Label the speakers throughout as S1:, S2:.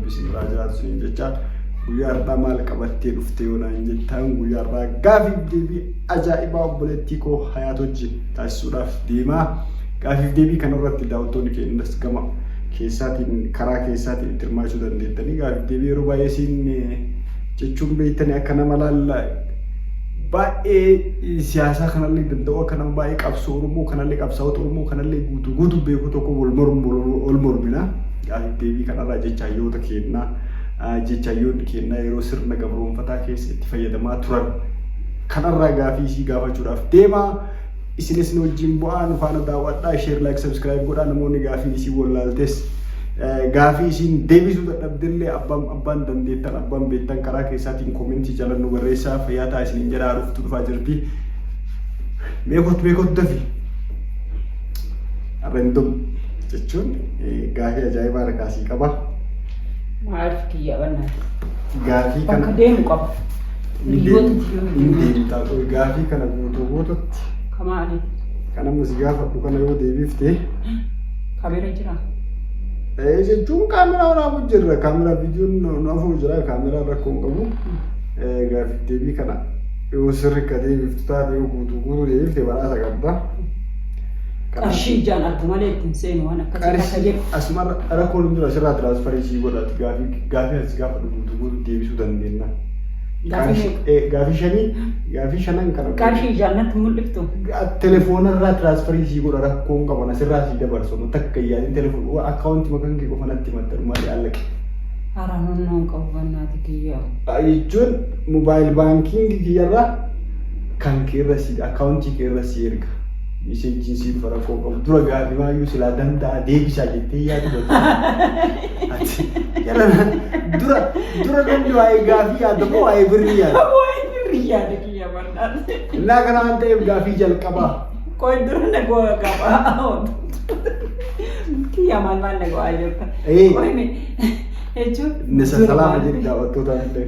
S1: Rabbi isin biraa jiraatu isiniin jecha guyyaa har'aa maal qabattee dhufte yoo naan jettan guyyaa har'aa gaafiif deebii ajaa'ibaa obboleettii koo Hayaat wajjin taasisuudhaaf deemaa. Gaafiif deebii kanarratti daawwattoonni keenyas gama keessaatiin karaa keessaatiin itti hirmaachuu dandeettanii gaafiif deebii yeroo baay'ee siin jechuun beektanii akka nama laalla baay'ee siyaasaa kanallee danda'u akka nama baay'ee qabsoo Oromoo kanallee qabsaa'ota Oromoo kanallee guutuu guutuu beeku tokko wal mormu wal mormina. Gaafiif deebii kanarraa jecha hayyoota keennaa jecha hayyoonni keennaa yeroo sirna gabroonfataa keessa itti fayyadamaa turan kanarraa gaafii isii gaafachuudhaaf deema. Isinis nu wajjin bu'aa nu faana daawwadhaa share like subscribe godhaa namoonni gaafii isii wallaaltes gaafii isiin deebisuu dadhabdellee abbaan abbaan dandeettan abbaan beektan karaa keessaatiin koomentii jala nu barreessaa fayyaa ta'a isiniin jedhaa dhuftu dhufaa jirti. Meekot meekot dafi. Random jechuun gaafii ajaa'ibaa harkaa sii qaba.
S2: Maaliif kiyya bannaa?
S1: Gaafii kana
S2: Bakka deemu qaba. Hiriyoota
S1: hin deemtaa qoy gaafii kana guutuu guututti
S2: Kamaali.
S1: kan amma si gaafadhu kana yoo deebifte
S2: Kamera jira.
S1: Jechuun kaameraa waraabuu jirra kaameraa viidiyoon nu afur jira kaameraa rakkoo hin qabu gaafii deebii kana yoo sirri ka deebiftu taate yoo guutuu guutuu deebifte badhaasa qabda.
S2: Qarshii ijaan argu malee ittiin seenu waan akkasii akka
S1: Qarshii
S2: jedhu.
S1: asumarra rakkoon hin jiru asirraa tiraansfarii sii godhaati gaafii gaafii as gaafadhu guutuu guutuu deebisuu dandeenya.
S2: Gaafii meeqa?
S1: Gaafii shanii gaafii shanan kana.
S2: Qarshii ijaan natti mul'iftu.
S1: Telefoonarraa tiraansfarii sii godha rakkoon qaban asirraa sii dabarsu takka yaadin telefoon akkaawuntii makan kee qofa natti himatta malee allaqe.
S2: Haraamannoo hin qabu bannaati kiyyaa.
S1: Jechuun mobaayil baankiingi kiyyarraa kan keerra sii akkaawuntii keerra sii erga. Miseejiin sii dhufa rakkoo qabu dura gaafii maayyuu silaa danda'a deebisaa jettee yaadu Ati jala dura dura namni waa'ee gaafii yaada moo waa'ee birrii yaada?
S2: Waa'ee birrii yaada kiyya bannaati.
S1: Innaa kana waan ta'eef gaafii jalqabaa.
S2: Qoy dura na go'a qaba. Kiyya maal maal na go'aa jirta. Qoy jechuun.
S1: Nisa salaama jedhi daawwattootaan illee.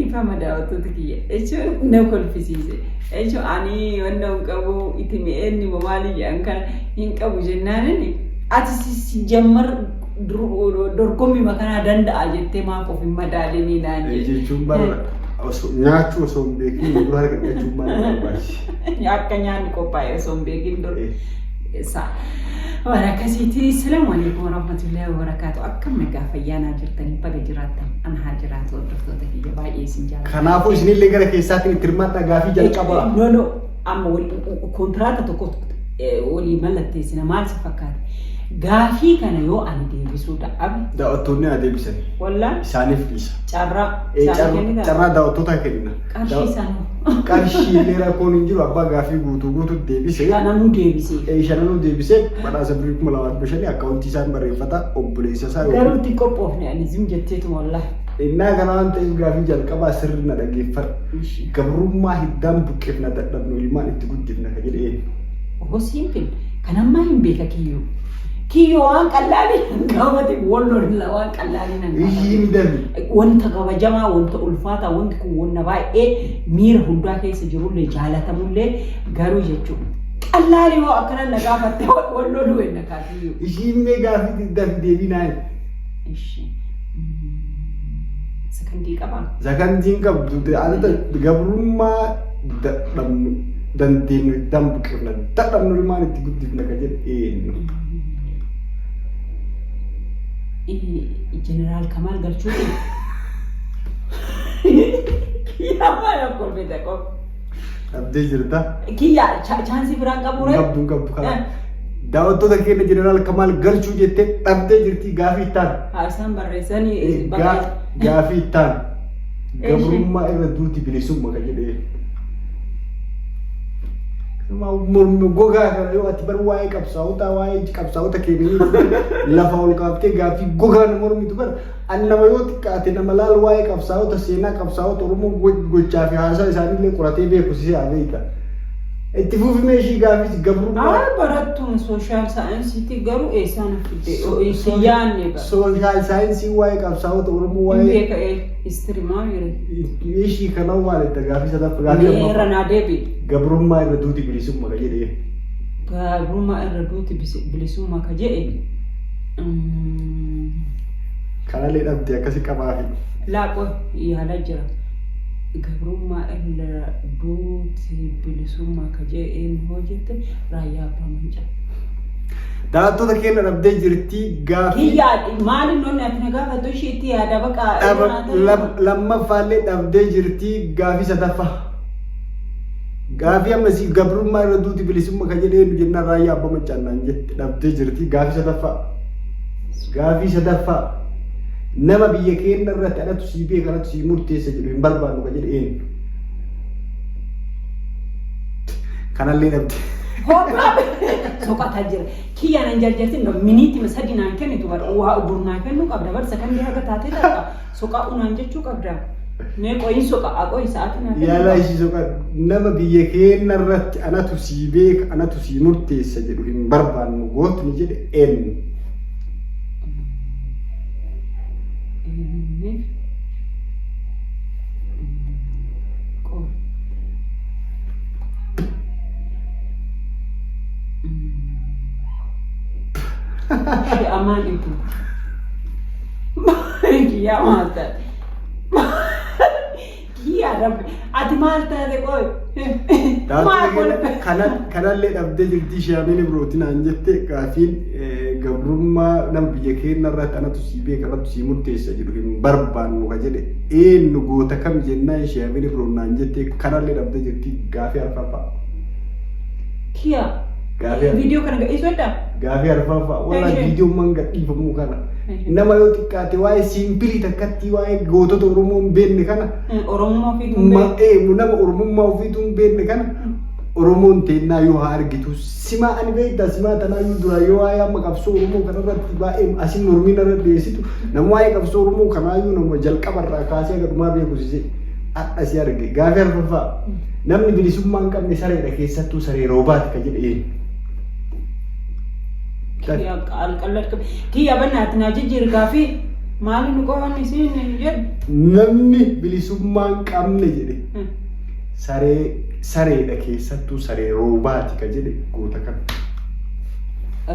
S2: Ifama daawwattoota kiyya jechuun na kolfisiise. Jechuun ani wanna hin qabu itti mi'eenni moo maali jedhan kana hin qabu jennaan ati si jammar dorgommii makanaa danda'a jettee maaf of hin madaalinii naan jedhe.
S1: Jechuun bara osoo nyaachuu osoo hin beekin dura harka dhiqachuun maal barbaachise?
S2: Akka nyaanni qophaa'e osoo hin beekin dur. Isaa. Waan akkasiiti. Salaamu alaikum warahmatullahi wabarakaatu. Akkam nagaa fayyaanaa jirtanii baga jiraattan an haa jiraatu hordoftoota kiyya baay'ee isin jaalladha.
S1: Kanaafuu isinillee gara keessaatiin itti hirmaadhaa gaafii jalqabaa.
S2: No no amma kontiraata tokko walii mallatteessina maal si fakkaata? Gaafii kana yoo ani deebisuu dadhabe
S1: Daawwattoonni haa deebisan.
S2: wallaan
S1: Isaaniif dhiisa.
S2: carraa isaanii kennitaa?
S1: Carraa daawwattootaa kenna.
S2: Qarshii isaanii.
S1: Qarshii illee rakkoon hin jiru abbaa gaafii guutuu guutuutti deebise.
S2: Shananuu deebisee.
S1: Shananuu deebisee badhaasa birrii 2500 akkaawuntii isaan barreeffata obboleessa isaa
S2: Garuu itti qophoofne ani zim jetteetuma wallaahi.
S1: Innaa kana waan ta'eef gaafii jalqabaa sirri na dhaggeeffadhu. Gabrummaa hiddaan buqqifna dadhabnu ilmaan itti guddifna ka jedhe eenyu?
S2: Obbo Simple kan ammaa hin beeka kiyyoo. Kiyyoo waan qallaalii nan gaafate wallolla waan qallaalii nan gaafate.
S1: Hin dafi.
S2: Wanta kabajamaa, wanta ulfaataa, wanti kun wanna baay'ee miira hundaa keessa jirullee jaalatamullee garuu jechuudha. Qallaalii yoo akkana na gaafatte walloluu enna kaa kiyyoo.
S1: Ishiin mee gaafii dafi deebii naa himi.
S2: Ishi. Sakandii qabaa?
S1: Sakandiin qabdu gabrummaa dadhabnu dandeenyu hiddaan buqqifna dadhabnu ilmaan itti guddifna ka jedhe eenyu?
S2: Jeneraal Kamaal Galchuu. Kiyyaa maal akka kolfite qofa.
S1: Dhabdee jirta.
S2: Kiyyaa chaansii biraan qabu ree?
S1: Qabdu hin qabdu kana. Daawwattoota keenya Jeneraal Kamaal Galchuu jettee dhabdee jirti gaafii itti aanu.
S2: Haa isaan barreessanii bakka.
S1: Gaafii itti aanu. Gabrummaa irra duuti bilisumma kan jedhee. Mormi gogaa kana yoo ati bar waa'ee qabsaa'ota waa'ee qabsaa'ota keenya lafa ol kaaftee gaaffii gogaa nu mormitu bara an nama yoo xiqqaate nama laal waa'ee qabsaa'ota seenaa qabsaa'ota Oromoo gochaa fi haasaa isaaniillee qoratee beeku si haa beekta. Itti fufi meeshii gaafis gabrummaa.
S2: Haa barattuun sooshaal saayinsiitti garuu eessaan fidde itti yaadne bara.
S1: Sooshaal saayinsii waa'ee qabsaa'ota Oromoo
S2: Hin
S1: waa'ee
S2: beeka ee istiri maa jire.
S1: Meeshii kana maal itti gaafii sadaffaa gaafii
S2: Mee irra
S1: lammaffaa.
S2: naa deebi.
S1: Gabrummaa irra duuti bilisummaa ka jedhee.
S2: Gabrummaa irra duuti bilisummaa ka jedhe.
S1: Kanallee dhabde akkasi qabaafi.
S2: Laaqoo yaalaa jira. Gabrummaa irra duuti bilisummaa ka jee eenyu hoo jette Raayyaa Abbaa Mancaa.
S1: Daawwattoota keenya dhabdee jirti gaafii.
S2: Kiyyaa maali nonni ati na gaafattu ishii itti yaada baqa.
S1: Lammaffaallee dhabdee jirti gaafii sadaffaa. Gaafii ammasii gabrummaa irra duuti bilisummaa kan jedhee eenyu jennaan Raayyaa Abbaa Maccaa naan jette dhabdee jirti gaafii sadaffaa. Gaafii sadaffaa. Nama biyya keenya irratti anatu sii beeka anatu sii murteessa jedhu hin barbaannu kan jedhe eenyu? Kanallee dhabde.
S2: Soqataa jira. Kiyya nan jarjartin miniitti sadi naan kennitu bara waa uburnaa kennuu qabda bar sakandii haga taatee takka soqaa unaan jechuu qabda. Mee qoyin soqaa qoyin sa'aatii naa kennu.
S1: Yaalaa ishii soqaa nama biyya keenya irratti anatu sii beeka anatu sii murteessa jedhu hin barbaannu gootni jedhe eenyu?
S2: Inni qoy. Shi amaan ibu. Kiyyaa maal taate? Kiyyaa rabbi. Ati maal taate qoy? Maal kolfe?
S1: Kanallee dhabdee jirti ishee Ibrooti naan jette gaafiin gabrummaa nama biyya keenya irratti anatu sii beeka anatu sii murteessa jedhu hin barbaannu ka jedhe eenyu goota kam jennaan ishee Ibroon naan jette kanallee dhabdee jirti gaafii arfaffaa.
S2: Kiyyaa.
S1: Gaafii
S2: Viidiyoo kana gadhiisuu heddaa?
S1: Gaafii arfaffaa wala
S2: Ishee.
S1: viidiyoon man gadhiifamuu kana
S2: Ishee.
S1: nama yoo xiqqaate waa'ee siimpilii takkatti waa'ee gootota Oromoo hin beekne kana
S2: Oromummaa ofiitu hin beeku.
S1: Nama Oromummaa ofiitu hin beekne kana Oromoon teennaa yoo haa argitu simaa ani beektaa simaa tanaa yoo duraa yoo waa'ee amma qabsoo Oromoo kanarratti baay'ee asin mormiin irra dhiyeessitu nama waa'ee qabsoo Oromoo kanaayyuu nama jalqabarraa kaasee aga dhumaa beeku sise hadha si arge gaafii arfaffaa namni bilisummaa hin qabne sareedha keessattuu saree roobaati ka jedhe eenyu.
S2: Kiyya qalqallat qabe. Kiyya bannaatti naa jijjiir gaafii maali nu qofanni isiin jedhu.
S1: Namni bilisummaa hin qabne jedhe saree sareedha keessattuu saree roobaati ka jedhe goota kana.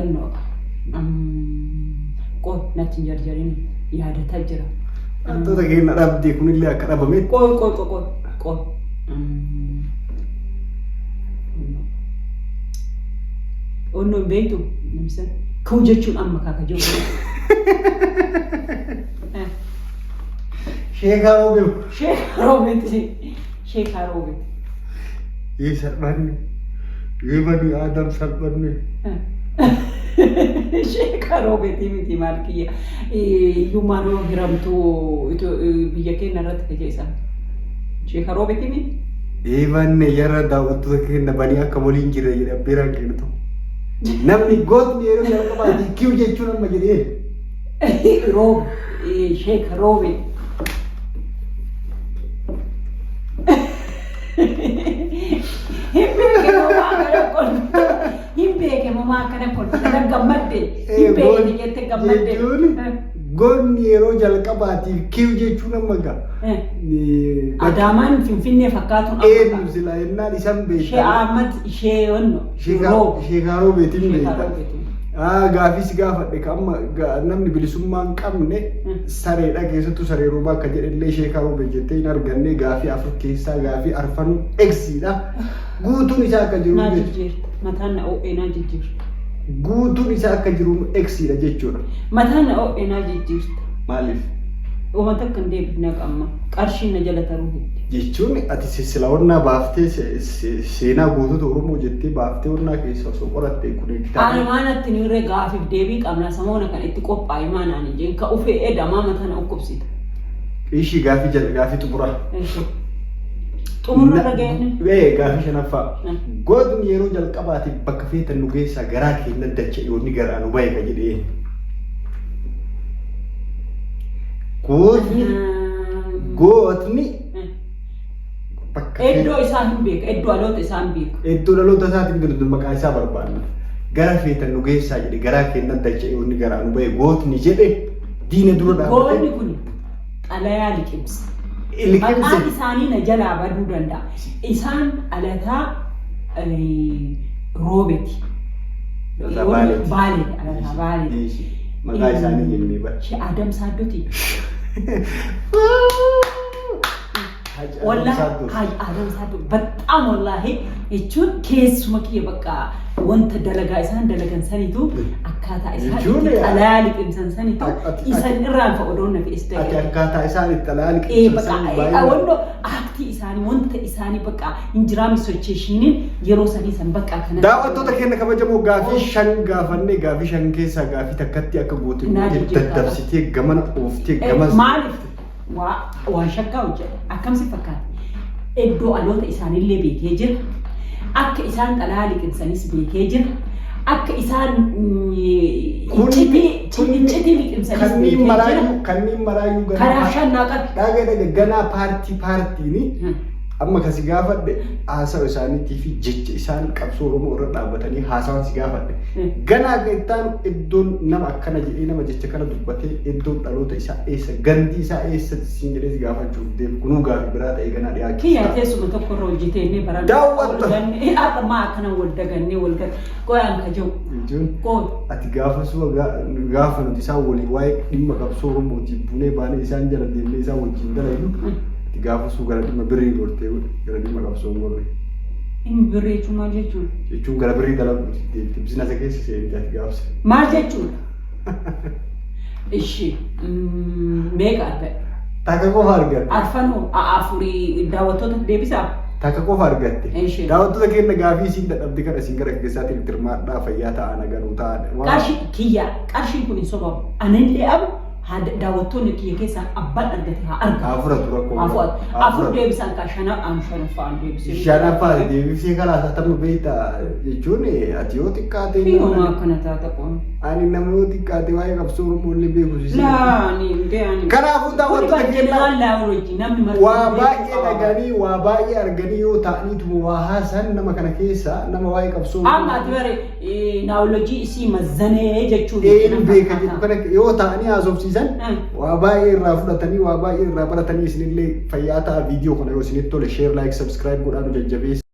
S2: Innoo qoy natti hin jarjarin yaadataa jira.
S1: Wantoota keenya dhabde kunillee akka dhabame.
S2: Qoy qoy qoy qoy qoy. Onnoo hin beektu namsa ka'u jechuun amma kaaka jiru.
S1: Sheekaa Roobeewu.
S2: Sheekaa Roobeeti. Sheekaa Roobeeti.
S1: Yee salphanne. Yee bani Aadam salphanne.
S2: Sheekaa Roobeetii miti maal kiyya. Hiyyummaan hoo hiramtuu biyya keenya irratti kaja isaan. Sheekaa Roobeetii miti.
S1: Eebanne yarra daawwattoota keenya banii akka waliin jirre jedhe abbeeraan keenya tokko. Namni gootni yeroo jalqabaati kiw jechuun amma jedhee.
S2: Roob Sheeka Roobee. Hin beeke mamaa akkana kolfita. Hin beeke mamaa akkana kolfita. Gammadde. Hin beekne jette gammadde.
S1: Jechuun gootni yeroo jalqabaatiif kiw jechuun amma gaa.
S2: Adaamaan Finfinnee fakkaatuun amma
S1: Eenyu sila yennaan isan
S2: Shee
S1: beektan.
S2: Ahmad ishee wanno. Roob.
S1: Sheekaa Roobeetiin
S2: Sheekaa
S1: beektan.
S2: Roobeetiin.
S1: Gaafii si gaafadhe ka amma namni bilisummaa hin qabne sareedha keessattuu saree roobaa akka jedhellee sheekaa roobee jettee hin arganne gaafii afur keessaa gaafii arfanuu eksiidha. Guutuun isaa akka jiru
S2: Naa
S1: jechuudha.
S2: jijjiirta. Mataan na oo'ee naa jijjiirta.
S1: Guutuun isaa akka jiru eksiidha jechuudha.
S2: Mataan na oo'ee naa jijjiirta.
S1: Maaliif?
S2: Uma takka hin deebifne haqa amma. Qarshiin na jala taruu hidde.
S1: Jechuun ati sila onnaa baaftee seenaa gootota Oromoo jettee baaftee onnaa keessa osoo qoratte kun
S2: Ani
S1: kitaaba.
S2: waan atti ni irra gaafiif deebii qabna samoona kan itti qophaa'e maa naan hin jeen ka ufee edamaa mataa na dhukkubsita.
S1: Ishii gaafii jala gaafii xumuraa.
S2: Xumurra irra geenne.
S1: Ee gaafii shanaffaa. Gootni yeroo jalqabaatiif bakka feetan nu geessaa garaa keenya dacha yoonni garaa nu bahe ka jedhee. Gootni gootni bakka
S2: Iddoo isaa hin beeka. Iddoo dhaloota isaa hin beeka.
S1: Iddoo dhaloota isaatiin bitu maqaa isaa barbaanna. Gara feetan nu geessaa jedhe garaa keenya dacha yoonni garaa nu bahe gootni jedhe diina dura
S2: Goonni
S1: dhaabbatee
S2: kun xalayaa liqimsa.
S1: liqimse.
S2: Maqaan isaanii na jalaa baduu danda'a. Isaan alataa roobeeti.
S1: Alataa Baaleeti.
S2: Baaleeti. Alataa Baaleeti.
S1: Maqaa isaanii jennee bara.
S2: Shee Adam Saaddoti.
S1: Haji Adam
S2: Wallahi
S1: Saaddoo.
S2: Haji Adam Saaddoo በጣም wallahi jechuun keessuma kiyya bakka wanta dalagaa isaan dalagan sanitu akkaataa isaan
S1: Jechuun
S2: itti xalayaa liqimsan sanitu isan irraan fa odoon na fe'is
S1: Ati
S2: dalagan.
S1: akkaataa isaan itti xalayaa
S2: Ee
S1: liqimsan
S2: bakka
S1: san baay'ee
S2: wannoo aaktii isaanii wanta isaanii bakka injiraami socheeshiniin yeroo sanii san bakka kana.
S1: Daawwattoota keenya kabajamoo, gaafii shan gaafannee gaafii shan keessaa gaafii takkatti akka goote
S2: Naa
S1: gootee
S2: jijjiirtaa.
S1: daddabsitee gamana ooftee gamas.
S2: Maaliif waa shaggaa hojjedha akkamsi fakkaata? Iddoo aloota isaaniillee beekee jira. Akka isaan xalayaa liqimsanis beekee jira. Akka isaan iccitii liqimsanis
S1: Kanneen
S2: beekee jira.
S1: Maraayyuu kanneen maraayyuu
S2: Karaa
S1: ganaa
S2: shan naa qabi.
S1: Dhaga dhaga ganaa paartii paartiini amma kasi gaafadhe haasawa isaaniitii fi jecha isaan qabsoo Oromoo irra dhaabbatanii haasawan si gaafadhe. Ganaa akka ittaan iddoon nama akkana jedhee nama jecha kana dubbatee iddoon dhaloota isaa eessa, gandii isaa eessa siin jedhee si gaafachuuf deemu kunuu gaafii biraa ta'ee ganaa dhiyaachuu.
S2: Kiyya teessuma tokko irra hojjetee inni bara.
S1: Daawwatto.
S2: Har'a maa akkana wal dagannee wal gad qoyaan ka jiru.
S1: Jechuun
S2: Qoy.
S1: Ati gaafa su'a gaafa nuti isaan waliin waa'ee dhimma qabsoo Oromootiif bunee baanee isaan jala deemnee isaan wajjin dalaynu ati gaafa suu gara dhimma birrii gortee gara dhimma qabsoo hin gorre.
S2: Inni birrii jechuun maal jechuudha?
S1: Jechuun gara birrii dalaguuti deemte, bizinasa keessa seente ati gaafsa.
S2: Maal jechuudha? Ishi meeqa argadhe?
S1: Takka qofa argatte.
S2: Arfanoo afurii daawwattoota deebisaa?
S1: Takka qofa argatte.
S2: Ishee.
S1: Daawwattoota keenya, gaafii isiin dadhabde kana isin gara keessaatiin itti hirmaadhaa, fayyaa ta'aa, naganuu ta'aa.
S2: Qarshii kiyya, qarshiin kun hin sobamu. Anillee abu haa daawwattoonni kiyya keessaa abbaan argate haa argatu.
S1: Haa fudhatu rakkoo.
S2: Haa fudhatu.
S1: Haa
S2: Afur
S1: fudhatu.
S2: deebisan kaa shana an shanaffaan deebisee.
S1: Shanaffaa deebisee kalaas atama beektaa jechuun ati yoo xiqqaate
S2: Fi homaa akkana taata qoon.
S1: Ani nama yoo xiqqaate waa'ee qabsoo Oromoo illee beeku si.
S2: Laa ni ndee ani.
S1: Kanaafuu daawwattoota
S2: Kuni
S1: keenya
S2: general knowledge namni marti
S1: waa
S2: beekuu
S1: baay'ee
S2: qaba.
S1: dhaganii waa baay'ee arganii yoo ta'aniituma waa haasan nama kana keessa nama waa'ee qabsoo
S2: Amma ati bare knowledge isii mazzanee jechuun.
S1: Eenyu beeka jedhu kana yoo ta'anii haasofsiisan waa baay'ee irraa fudhatanii waa baay'ee irraa baratanii isinillee fayyaa ta'a. Viidiyoo kana yoo isinitti tole share, like, subscribe godhaa nu jajjabeessa.